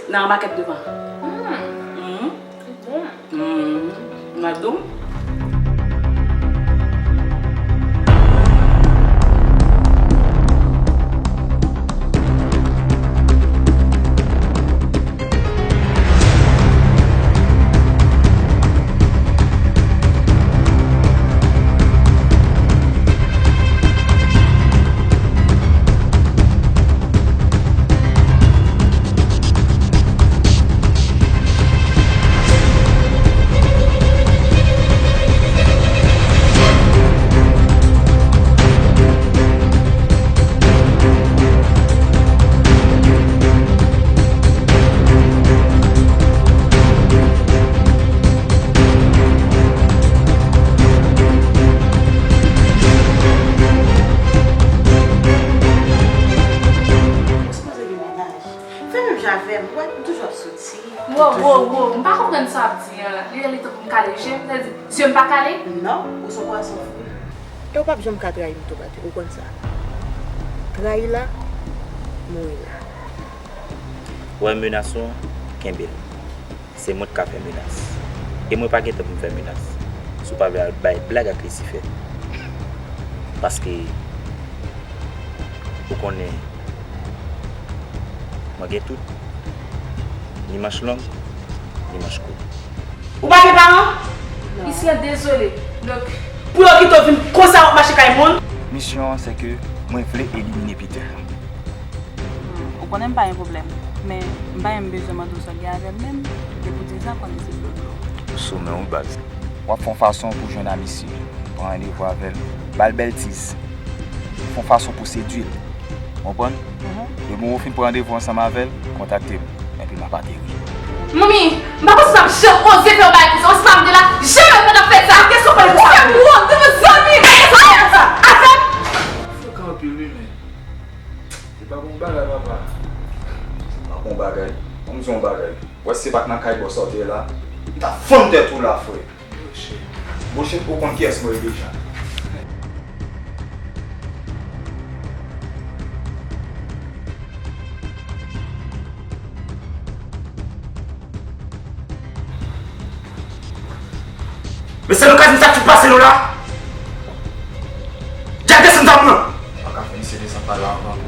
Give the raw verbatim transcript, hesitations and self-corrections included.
Nan makèt devan. Hmm. Li bon. Hmm. Mwen di w. Ou sipoze gen mennaj. Fè menm jan avè m, ou wè m toujou ap soti. Wo, wo, wo, m pa konprann sa w ap di an. Li rele tankou m kale je m, sa vle di zye m pa kale? Non, ou se yon pwason fri. E ou p ap janm ka trayi m tou, Patrick, ou konn sa. Trayi la, mouri la. Ou wè menas ou an, kenbe l. Se mwen k ka fè menas. E mwen pa gen tan pou m fè menas. Si w pa vle al bay blag ak Lisifè. Paske ou konnen mwen gen tout. Ni manch long, ni manch kout. Ou pa gen paran? Islande, dezole. Donk, pou yo kite w vin konsa w ap mache kay moun? Misyon an se ke mwen vle elimine Peter. Hmm, ou konnen m pa gen pwoblèm, men m pa menm bezwen mande w sa w gen avè l menm, depi w di sa, m konnen se dlo dlo. Ou sou men w, baz. W ap fè yon fason pou jwenn Amici, pran randevou avè l, ba l bèl tiz. Fè yon fason pou sedui l. Konprann? Mhm. Depi w fin pran randevou ansanm avè l, kontakte m. Epi m ap ateri. Manmi, m pa panse m ap janm oze fè yon bagay konsa. Ou se pa m de la, janm mwen pa t ap fè sa. Ou fè m wont devan zanmi m. Avè m. Frekan anpil wi, men. Se pa bon bagay, papa. Se pa bon bagay. Ban m di w yon bagay. Wè si se pa t nan kay bòs sa w te ye la, m t ap fann tèt ou la, frè. Bwochèt, ou konn kiyès mwen ye deja. Mesye, nou ka di m sa k fout pase nou la? Djak desann zam nan! Pa ka fè misye desann pa la anvan.